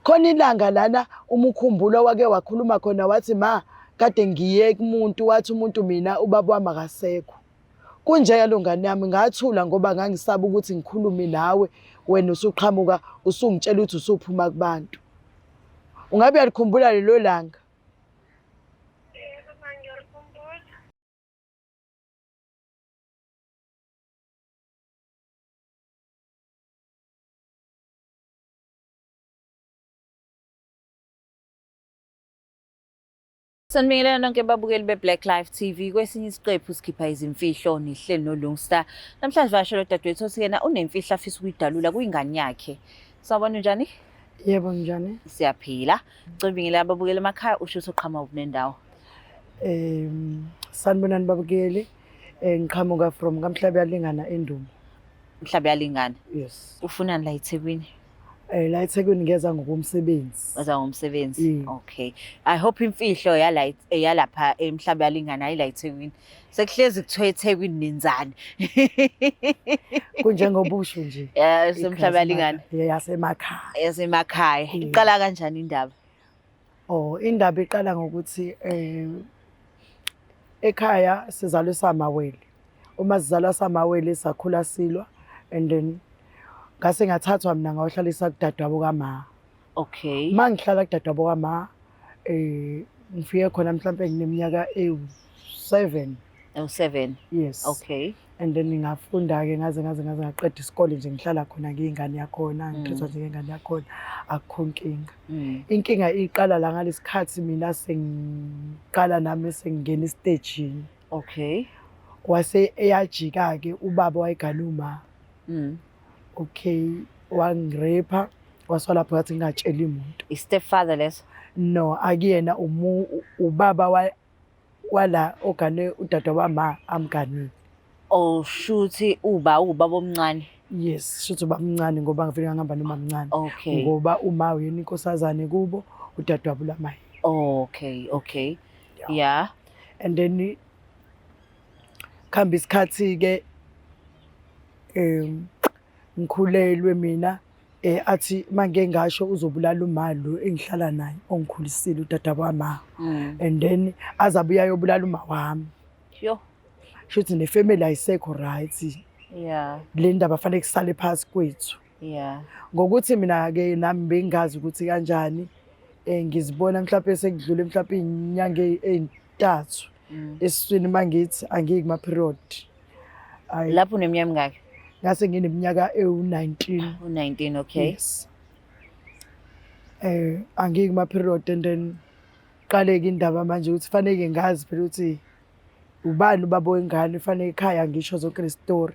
Khona ilanga lana uma ukhumbula wake wakhuluma khona wathi ma kade ngiye kumuntu wathi umuntu mina ubaba wami akasekho. Kunjalo ngane yami ngathula ngoba ngangisaba ukuthi ngikhulume nawe wena usuqhamuka usungitshela ukuthi usuphuma kubantu. Ungabe uyalikhumbula lelo langa? Yebo, ma ngiyalikhumbula. Sanibingelela nonke babukeli be-Black Life TV. Kwesinye isiqephu sikhipha izimfihlo nihleli noLungstar. Namhlanje vashelo dadewethu othi yena unemfihlo afisa ukuyidalula kuyingane yakhe. Sawubona unjani? Yebo njani? Siyaphila. Cibingelela ababukeli emakhaya usho ukuthi uqhamuka kunendawo. Sanibonani babukeli. Ngiqhamuka from kaMhlabuyalingana eNdumo. Mhlabuyalingana. Yes. Ufunani la eThekwini? La eThekwini ngeza ngokomsebenzi. Waza ngomsebenzi. Okay. I hope imfihlo yala yalapha eMhlabuyalingana ayila eThekwini. Sekuhlezi kuthiwa eThekwini nenzani. Kunjengoba usho nje. Yasemhlabuyalingana. Yasemakhaya. Yasemakhaya. Iqala kanjani indaba? Oh, indaba iqala ngokuthi ekhaya sizalwe samawele. Uma sizalwa samawele sakhula silwa and then ngase ngathathwa mina ngayohlalisa kudadewabo kama. Okay. Uma ngihlala kudadewabo kama ngifike khona mhlampe ngineminyaka ewu-7. Ewu-7. Yes. Okay. And then ngafunda-ke ngaze ngaze ngaze ngaqeda isikole nje ngihlala khona ngiyingane yakhona ngithathwa njengengane yakhona akukho nkinga. Inkinga iqala la ngalesikhathi mina sengiqala nami sengingena esitejini. Okay. Wase eyajika-ke ubaba wayegane uma. Okay, wangirepa waswala lapho wathi ngingatsheli muntu. I-stepfather leso? No, akuyena ubaba wala ogane udadewabo wama amganile. Oh, shuthi uba ubaba omncane. Yes, shuthi ubaba omncane ngoba ngifike ngihamba noma mncane. Okay. Ngoba uma uyena inkosazane kubo udadewabo lamaye. Okay, okay. Yeah. And then khamba isikhathi ke ngikhulelwe mina athi mangeke ngasho uzobulala uma lo engihlala naye ongikhulisile udadewabo wama. And then azabuya ayobulala uma wami. Yo. Shuthi nefamily ayisekho right. Yeah. Le ndaba fanele kusale phasi kwethu. Yeah. Ngokuthi mina ke nami bengazi ukuthi kanjani ngizibona mhlawumbe sekudlule mhlawumbe inyanga ezintathu esiswini mangithi angiyi kuma period. Lapho uneminyaka emingaki? Ngase ngineminyaka ewu-19. U-19, okay. Yes. Angiyi kuma period and then qaleke indaba manje ukuthi fanele ngazi phela ukuthi ubani ubaba wengane fanele ekhaya ngisho zonke le story.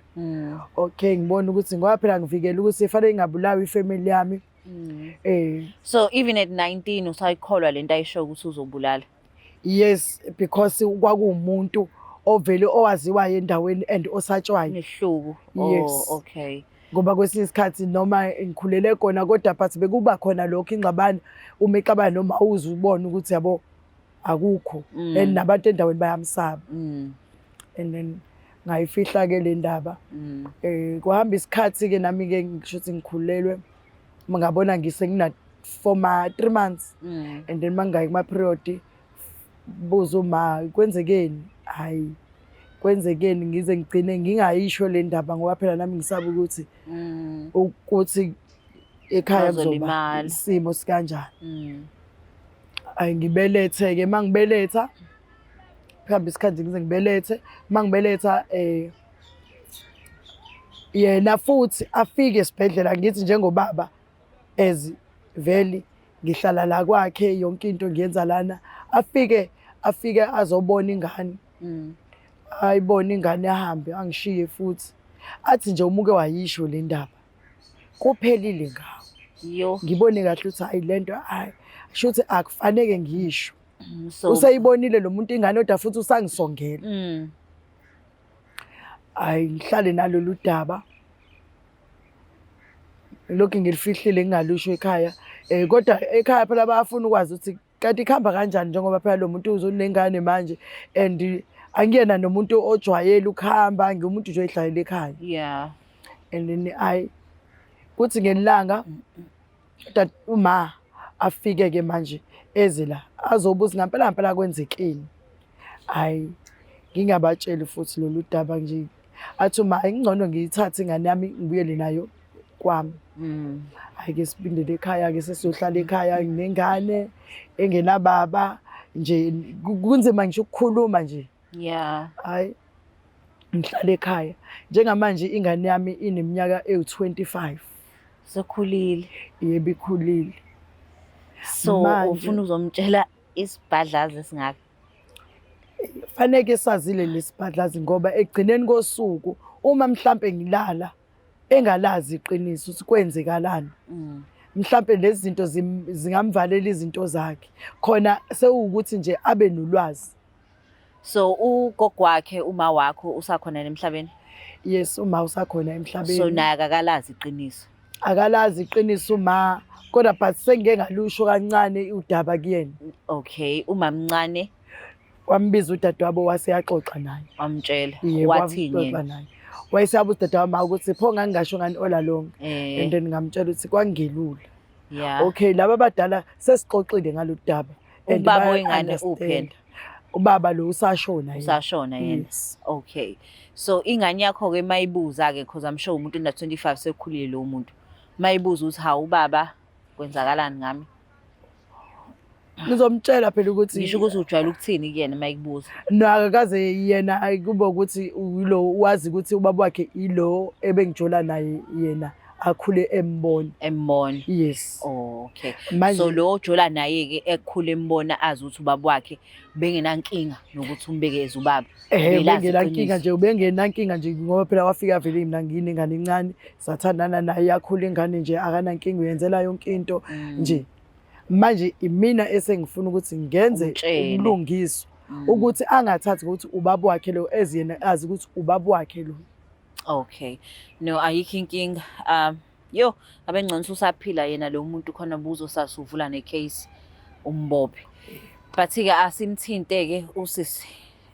Okay, ngibona ukuthi ngoba phela ngivikela ukuthi fanele ingabulawa ifamily yami. So even at 19 usayikholwa lento ayisho ukuthi uzobulala? Yes, because kwakuwumuntu ovele owaziwayo endaweni and osatshwayo. Nesihluku. Yes. Oh, okay. Ngoba kwesinye isikhathi noma ngikhulele khona kodwa but bekuba khona lokho ingxabano uma ixabana noma uze ubone ukuthi yabo akukho and nabantu endaweni bayamsaba. And then ngayifihla ke le ndaba. Kuhamba isikhathi ke nami ke ngisho ukuthi ngikhulelwe ngabona ngisengina for ma 3 months. And then mangayi kuma period buza uma kwenzekeni, hayi kwenzekeni ngize ngigcine ngingayisho le ndaba ngoba phela nami ngisaba ukuthi ukuthi ekhaya kuzoba Bazolimala. isimo sikanjani. Ayi ngibelethe ke mangibeletha mhlawumbe isikhathi ngize ngibelethe mangibeletha yena futhi afike esibhedlela ngithi njengobaba as vele ngihlala la kwakhe yonke into ngiyenza lana afike azobona ingane. Ayibone ingane ahambe angishiye futhi athi nje umuke wayisho le ndaba kuphelile ngawo. Yo. Ngibone kahle ukuthi hayi lento hayi shuthi akufaneke ngisho. So useyibonile lo muntu ingane kodwa futhi usangisongela. Hayi ngihlale nalolu daba. Lokhu ngilifihlile ngingalusho ekhaya. Kodwa ekhaya phela bayafuna ukwazi ukuthi kanti ikhamba kanjani njengoba phela lo muntu uzonengane manje and angiyena nomuntu ojwayele ukuhamba, ngiwumuntu nje oyihlalela ekhaya. Yeah. And then I kuthi ngelanga uma Afike-ke manje eze la azobuza ngampela ngampela kwenzekeni. Hhayi, ngingabatsheli futhi lolu daba nje. Athi uma ingcono ngiyithathe ingane yami ngibuyele nayo kwami. Hhayi-ke siphindele ekhaya-ke sesiyohlala ekhaya nginengane engenababa nje kunzima ngisho ukukhuluma nje. Yeah. Hhayi, ngihlala ekhaya. Njengamanje ingane yami ineminyaka ewu-25. Sekhulile. Yebo, ikhulile. So Manje- ufuna uzomtshela isibhadlazi esingaka? Faneke sazile lesibhadlazi ngoba ekugcineni kosuku uma mhlampe ngilala engalazi iqiniso ukuthi kwenzekalani. Mhlampe lezi zinto zingamvalela izinto zakhe. Khona sewukuthi nje abe nolwazi. So ugogo wakhe uma wakho usakhona emhlabeni? Yes, uma usakhona emhlabeni. So naye akakalazi iqiniso. Akalazi iqiniso uma, kodwa but sengike ngalusho kancane udaba kuyena. Okay, umamncane wambiza udadewabo wase yaxoxa naye. Wamtshela. Yebo, Wathini waxoxa yena? naye. Wayesabuza udadewabo ukuthi pho ngangingasho ngani all along. And then ngamtshela ukuthi kwangelula. Okay, laba abadala sesixoxile ngalolu daba. And Ubaba baya wengane understand. uphi yena? Ubaba lo usashona yena. Usashona yena. Yes. Okay. So ingane yakho ke mayibuza ke because I'm sure umuntu una 25 sekhulile lo muntu. Mayibuza ukuthi hawu ubaba kwenzakalani ngami? Ngizomtshela phela ukuthi Ngisho ukuthi ujwayele ukuthini kuyena mayikubuza. No, akakaze yena kube ukuthi ulo wazi ukuthi ubaba wakhe ilo ebengijola naye yena akhule embona. Embona. Yes. Okay. Manje, So lo ojola naye ke ekukhule embona azi ukuthi ubaba wakhe bengenankinga nokuthi umbeke as ubaba. Belazi Bengenankinga iqiniso. nje, ubengenankinga nje ngoba phela wafika vele mina nginengane encane, sathandana naye yakhula ingane nje akanankinga uyenzela yonke into nje. Manje imina esengifuna ukuthi ngenze Umtshele. ubulungiswa ukuthi angathathi ukuthi ubaba wakhe lo as yena azi ukuthi ubaba wakhe lo. Okay. No, ayikho inkinga. Yo, abengcono usaphila yena lo muntu khona buzosasuvula necase umbophe. But ke asimthinte ke usisi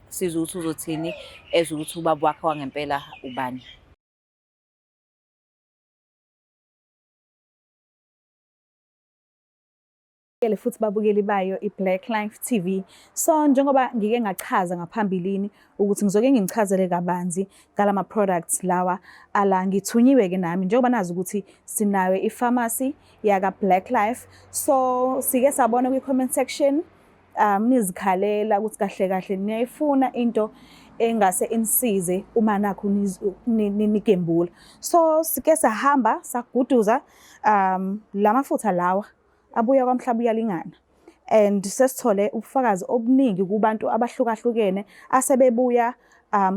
sizwe ukuthi uzothini ezwe ukuthi ubaba wakhe wangempela ubani. Futhi babukeli bayo iBlack Life TV. So njengoba ngike ngachaza ngaphambilini ukuthi ngizoke nginichazele kabanzi ngalama products lawa ala ngithunyiwe ke nami njengoba nazi ukuthi sinayo ipharmacy yaka Black Life. So sike sabona kwi comment section nizikhalela ukuthi kahle kahle niyayifuna into engase inisize uma nakho nigembula. So sike sahamba saguduza lamafutha lawa abuya kwaMhlaba uyalingana. And sesithole ubufakazi obuningi kubantu abahlukahlukene asebebuya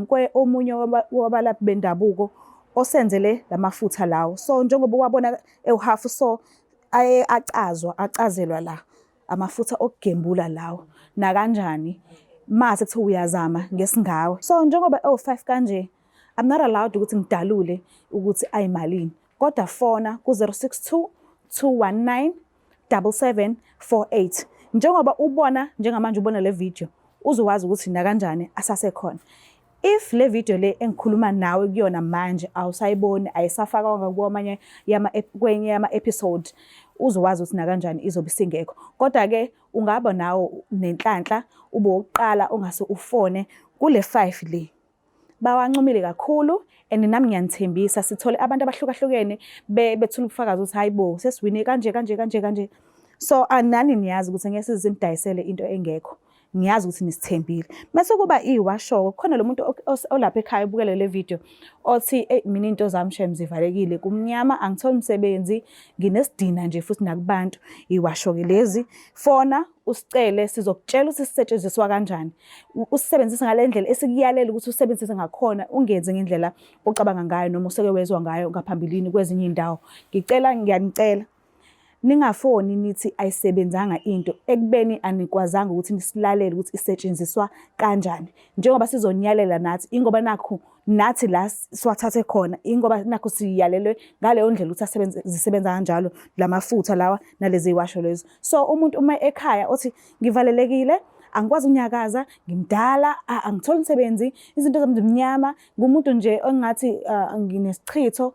kwe omunye wabalaphi bendabuko osenzele lamafutha lawo. So njengoba wabona ewuhafu so aye acazwa acazelwa la amafutha okugembula lawo nakanjani mase kuthiwa uyazama ngesingawe. So njengoba ewu5 kanje I'm not allowed ukuthi ngidalule ukuthi ayimalini. Kodwa fona ku 062 219 7748. Njengoba ubona njengamanje ubona le video uzowazi ukuthi nakanjani asasekhona. If le video le engikhuluma nawe kuyona manje awusayiboni ayisafakwa kwamanye yama kwenye yama episode uzowazi ukuthi nakanjani izobe isingekho. Kodwa ke ungaba nawo nenhlanhla ube oqala ongase ufone kule 5 le. Bawancomile kakhulu and nami ngiyanithembisa sithole abantu abahlukahlukene bethula ubufakazi ukuthi hayibo sesiwine kanje kanje kanje kanje. So anani niyazi ukuthi ngeke size sinidayisele into engekho. Ngiyazi ukuthi nisithembile. Mase kuba iwasho khona lo muntu olapha ekhaya ubukele le video othi hey mina into zami shem zivalekile kumnyama angitholi umsebenzi nginesidina nje futhi nakubantu iwasho ke lezi fona usicele sizokutshela ukuthi sisetshenziswa kanjani usebenzise ngale ndlela esikuyalela ukuthi usebenzise ngakhona ungenzi ngendlela ocabanga ngayo noma useke wezwa ngayo ngaphambilini kwezinye indawo. Ngicela ngiyanicela ningafoni nithi ayisebenzanga into ekubeni anikwazanga ukuthi nisilalele ukuthi isetshenziswa kanjani. Njengoba sizonyalela nathi ingoba nakho nathi la siwathathe khona ingoba nakho siyalelwe ngaleyo ndlela ukuthi asebenze zisebenza kanjalo lamafutha lawa nalezi ziwasho lezo. So umuntu uma ekhaya othi ngivalelekile angikwazi ukunyakaza ngimdala angitholi umsebenzi izinto zami zimnyama ngumuntu nje ongathi nginesichitho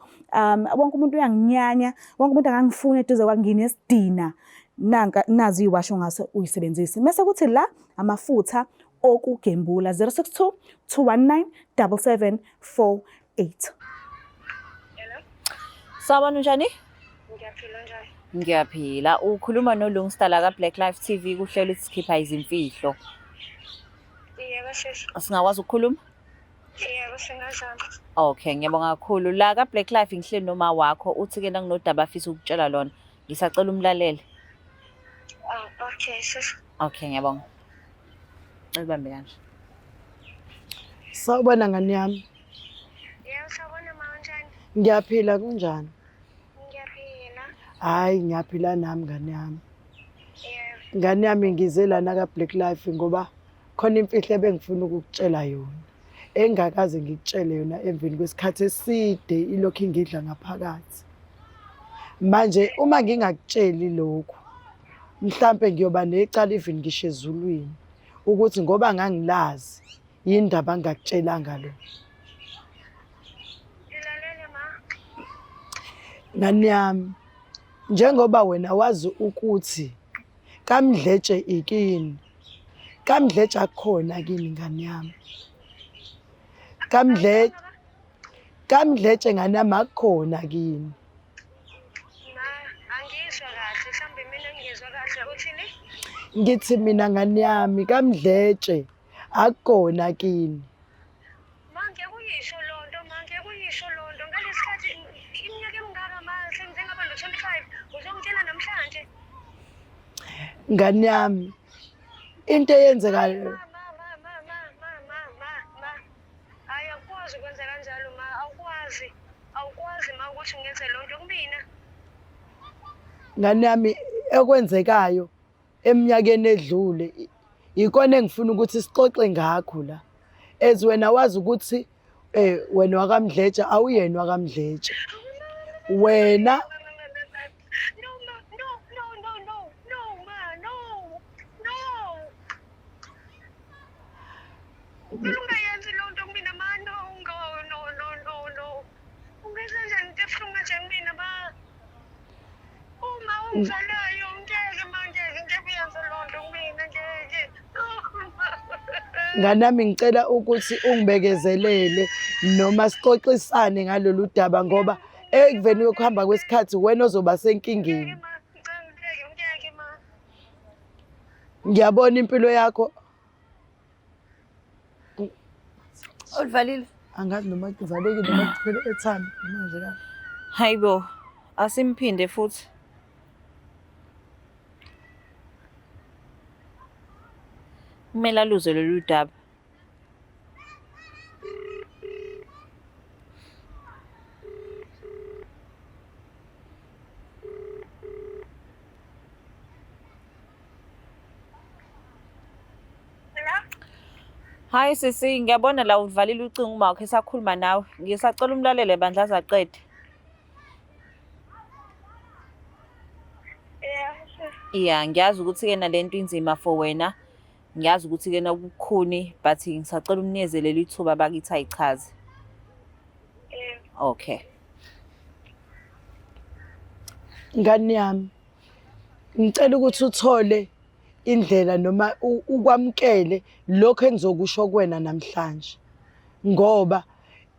wonke umuntu uyanginyanya wonke umuntu akangifuni eduze kwami nginesidina. Nanka nazi iwasho ngase uyisebenzise. Mese kuthi la amafutha okugembula 062 219 7748. Hello? Sawubona unjani? Ngiyaphila njani? Ngiyaphila. Ukhuluma noLungsta la ka-Black Life TV kuhlelo ukuthi sikhipha izimfihlo. Yebo sisi. Singakwazi ukukhuluma? Yebo singazama. Okay, ngiyabonga kakhulu. La ka-Black Life ngihleli noma wakho uthi-ke nanginodaba afisa ukukutshela lona. Ngisacela umlalele. Oh, okay sisi. Okay, ngiyabonga. Uyibambe kanje. Sawubona ngane yami. Yebo sawubona ma unjani? Ngiyaphila kunjani? Ngiyaphila. Hhayi ngiyaphila nami ngane yami. Yebo. Ngane yami ngize lana ka-Black Life ngoba khona imfihlo ebengifuna ukukutshela yona. Engakaze ngikutshele yona emveni kwesikhathi eside ilokhu ingidla ngaphakathi. Manje uma ngingakutsheli lokhu mhlampe ngiyoba necala even ngisho ezulwini ukuthi ngoba ngangilazi yindaba ngingakutshelanga lo. Ngilalele ma. Ngane yami, njengoba wena wazi ukuthi kaMdletshe ikini, kaMdletshe akukhona kini ngane yami. KaMdletshe kaMdletshe ngane yami akukhona kini. Ma, angizwa kahle mhlawumbe mina ngizwa kahle uthini? Ngithi mina ngane yami kaMdletshe akukona kini. Ma ngeke uyisho loo nto ma ngeke uyisho loo nto ngalesi khathi iminyaka emingaka ma sengize ngaba no-25 uzongitshela namhlanje. Ngane yami into eyenzekayo Ma ma ma ma ma ma ma ma ma. Hayi awukwazi ukwenza kanjalo ma awukwazi. Awukwazi ma ukuthi ungenze loo nto kumina. Ngane yami okwenzekayo eminyakeni edlule ikona engifuna ukuthi sixoxe ngakho la. As wena wazi ukuthi wena wakaMdletshe awuyena wakaMdletshe. Wena No ma no no no no no ma no no. Ngicela ungayenzi loo nto kumina ma no no no no no no. Ungenza njani into ebuhlungu kanje kumina ma? Uma ungizalayo ngeke ma ngeke ngeke uyenze loo nto kumina ngeke. No ma. Ngane yami ngicela ukuthi ungibekezelele noma sixoxisane ngalolu daba ngoba ekuveni kokuhamba kwesikhathi wena ozoba senkingeni. Ngeke ma ngicela ngeke ngeke ma. Ngiyabona impilo yakho Ulivalile? Angazi noma kuvalekile noma kuphele airtime manje ka. Hayibo, asimphinde futhi. Kumele aluzwe lolu daba. Hello? Hayi sisi, ngiyabona la uvalile ucingo uma wakhe esakhuluma nawe. Ngisacela umlalele bandla aze aqede. Yeah, sis. Yeah, ngiyazi ukuthi ke na lento inzima for wena. Ngiyazi ukuthi ke na kubukhuni but ngisacela umnikezele ithuba bakithi ayichaze. Yeah. Okay. Ngane yami, ngicela ukuthi uthole indlela noma ukwamukele lokho engizokusho kuwena namhlanje. Ngoba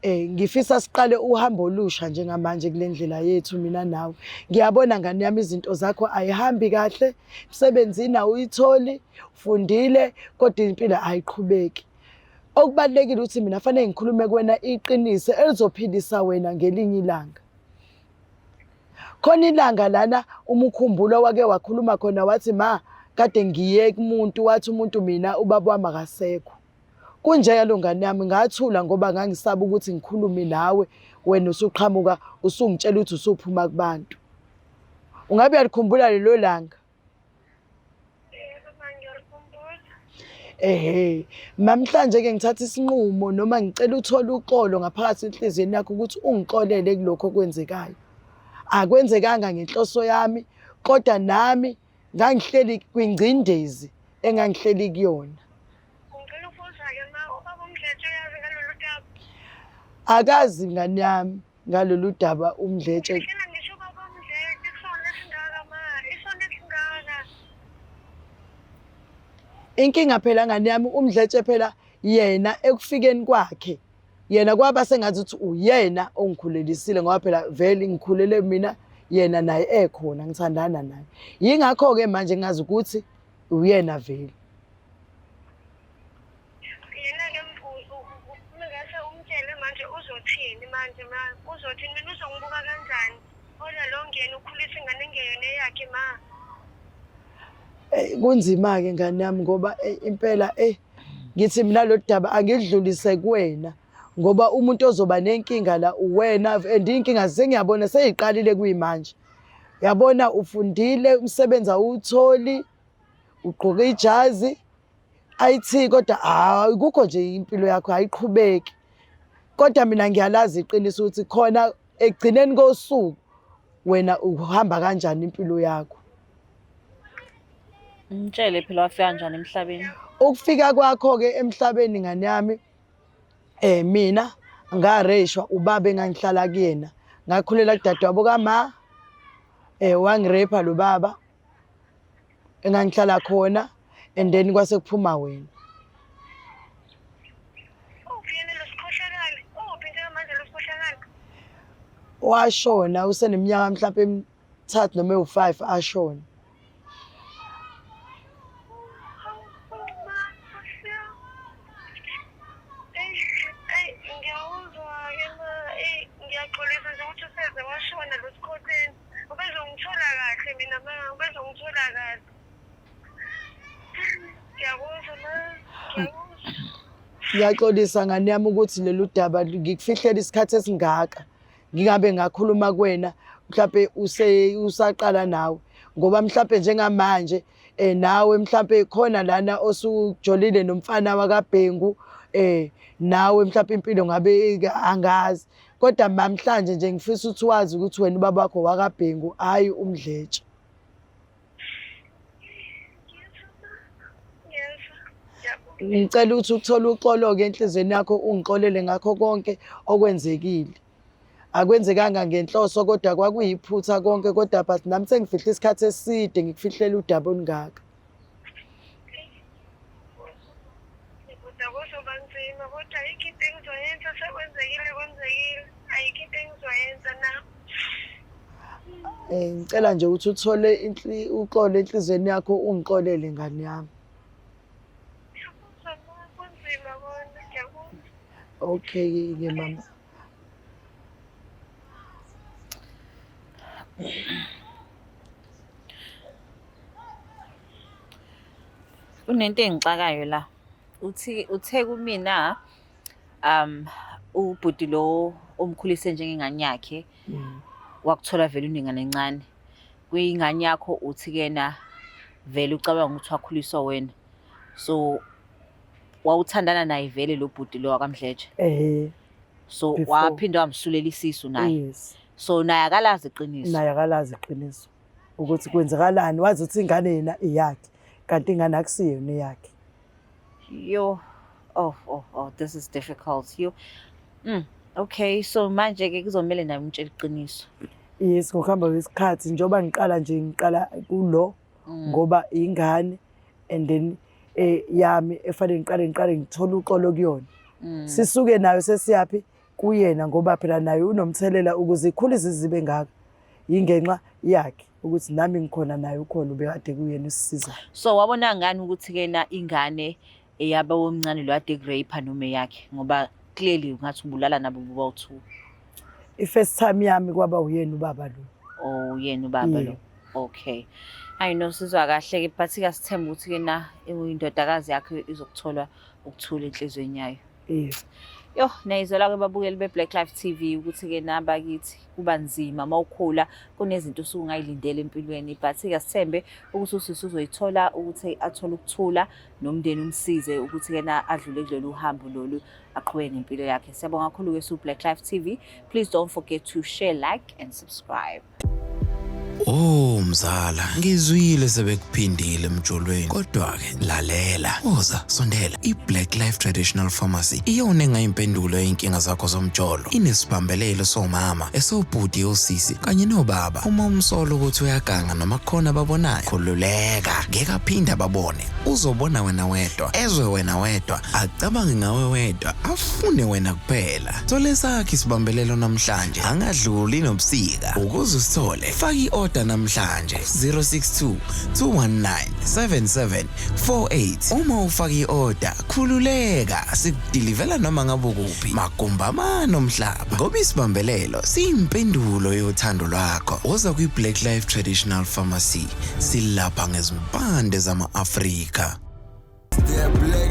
ngifisa siqale uhambo olusha njengamanje kule ndlela yethu mina nawe. Ngiyabona ngane yami izinto zakho ayihambi kahle, emsebenzini awuyitholi, ufundile kodwa impilo ayiqhubeki. Okubalulekile ukuthi mina fanele ngikhulume kuwena iqiniso elizophilisa wena ngelinye ilanga. Khona ilanga lana uma ukhumbula wake wakhuluma khona wathi ma kade ngiye kumuntu wathi umuntu mina ubaba wami akasekho. Kunjalo ngane yami ngathula ngoba ngangisaba ukuthi ngikhulume nawe wena usuqhamuka usungitshela ukuthi usuphuma kubantu. Ungabe uyalikhumbula lelo langa? Yebo ma ngiyalikhumbula. Ehhe, namhlanje ke ngithatha isinqumo noma ngicela uthole uxolo ngaphakathi enhliziyweni yakho ukuthi ungixolele kulokho okwenzekayo. Akwenzekanga ngenhloso yami kodwa nami ngangihleli kwingcindezi engangihleli kuyona. Ngicela ukubuza-ke ma ubaba uMdletshe uyazi ngalolu daba. Akazi ngane yami ngalolu daba uMdletshe. Ngicela ngisho ubaba uMdletshe isono esingaka ma, isono esingaka. Inkinga phela ngane yami uMdletshe phela yena ekufikeni kwakhe yena kwaba sengathi ukuthi uyena ongikhulelisile ngoba phela vele ngikhulele mina yena naye ekhona ngithandana naye. Yingakho-ke manje ngazi ukuthi uyena vele. Yena-ke ngase umtshele manje uzothini manje ma uzothini mina uzongibuka kanjani kodwa lo ngena ukhulisa ingane engeyona eyakhe ma. Eh, kunzima-ke ngane yami ngoba eh, impela eh ngithi mina lo daba angidlulise kuwena ngoba umuntu ozoba nenkinga la uwena and iy'nkinga sengiyabona seyiqalile kuyimanje. Yabona ufundile umsebenzi awuwutholi ugqoke ijazi IT kodwa akukho nje impilo yakho ayiqhubeki. Kodwa mina ngiyalazi iqiniso ukuthi khona ekugcineni kosuku wena uhamba kanjani impilo yakho. Mtshele phela wafika kanjani emhlabeni. Ukufika kwakho-ke emhlabeni ngane yami eh mina ngareyishwa ubaba engangihlala kuyena ngakhulela kudadewabo kama eh wangirepa lo baba engangihlala khona and then kwase kuphuma wena. Uphi yena lo sikhohlakali? Uphi njengamanje lo sikhohlakali? Washona useneminyaka mhlawumbe emithathu noma ewu-5 ashona. Hawu, ma, Nkosi yami. Eyi, eyi, ngiyawuzwa-ke ma, eyi, ngiyaxolisa nje ukuthi useze washona lo sikhotheni. Ubezongithola kahle mina ma, ubezongithola kahle. Ngiyakuzwa ma, ngiyakuzwa. Ngiyaxolisa ngane yami ukuthi lolu daba ngikufihlela isikhathi esingaka ngingabe ngakhuluma kuwena mhlampe use usaqala nawe ngoba mhlampe njengamanje eh nawe mhlampe khona lana osujolile nomfana wakaBhengu eh nawe mhlampe impilo ngabe angazi kodwa mamhlanje nje ngifisa ukuthi wazi ukuthi wena ubaba wakho wakaBhengu hayi uMdletshe. Ngicela ukuthi uthole uxolo-ke enhliziyweni yakho ungixolele ngakho konke okwenzekile. Akwenzekanga ngenhloso kodwa kwakuyiphutha konke kodwa but nami sengifihle isikhathi eside ngikufihlela udaba olungaka. Kodwa kuzoba nzima kodwa ayikho into engizoyenza sekwenzekile kwenzekile ayikho into engizoyenza na. Eh ngicela nje ukuthi uthole uxolo enhliziyweni yakho ungixolele ngane yami. Ngiyakuzwa ma kunzima kona ngiyakuzwa. Okay ke mama. Kunento engixakayo la. Uthi uthe kumina ubhuti lo omkhulise njengengane yakhe wakuthola vele unengane encane. Kwingane yakho uthi kena vele ucabanga ukuthi wakhuliswa wena. So wawuthandana naye vele lo bhuti lo wakaMdletshe. Eh So Before. waphinda wamsulela isisu naye. yes. So naye akalazi iqiniso. Naye akalazi iqiniso ukuthi kwenzakalani wazi ukuthi ingane yena iyakhe kanti ingane akusiyona eyakhe. Yo, oh, oh, oh, this is difficult. Yo. Okay, so manje ke kuzomele naye umtshele iqiniso. Yes, ngokuhamba kwesikhathi njengoba ngiqala nje ngiqala kulo ngoba ingane and then eh yami efanele ngiqale ngiqale ngithole uxolo kuyona. Sisuke nayo sesiyaphi kuyena ngoba phela naye unomthelela ukuze ikhulise izibe ngaka. Yingenxa yakhe ukuthi nami ngikhona naye ukhona ubekade kuyena usisiza. So wabona ngani ukuthi ke na ingane eyaba omncane lo ade rape noma eyakhe ngoba clearly ungathi ubulala nabo bobawu-two. I-first time yami kwaba uyena ubaba lo. Oh yena ubaba lo. Yeah. Okay. Ayi no sizwa kahle ke but ke sithemba ukuthi ke na indodakazi yakhe izokuthola ukuthula enhlizweni yayo. Yes. Yo, niyayizwela ke babukeli be-Black Life TV ukuthi ke nabakithi kuba nzima mawukhula kunezinto osuke ungayilindela empilweni but ke sithembe ukuthi usisi uzoyithola ukuthi athole ukuthula nomndeni umsize ukuthi ke na adlule kulolu hambo lolu aqhubeke nempilo yakhe. Siyabonga kakhulu ke su Black Life TV. Please don't forget to share, like and subscribe. Oh mzala, ngizwile sebekuphindile emjolweni. Kodwa-ke lalela, woza sondela. I-Black Life Traditional Pharmacy iyona engayimpendulo yey'nkinga zakho zomjolo. Inesibambelelo somama, esobhuti osisi kanye nobaba. Uma umsola ukuthi uyaganga noma kukhona ababonayo, khululeka, ngeke aphinde ababone. Uzobona wena wedwa, ezwe wena wedwa, acabange ngawe wedwa, afune wena kuphela. Thola esakho isibambelelo namhlanje, angadluli nobusika. Ukuze usithole, faka i-order namhlanje 062 219 7748. Uma ufaka i-order, khululeka, sikudilivela noma ngabe ukuphi, magumbamane omhlaba. Ngoba isibambelelo siyimpendulo yothando lwakho. Woza kwi-Black Life Traditional Pharmacy, silapha ngezimpande zama-Afrika. The Black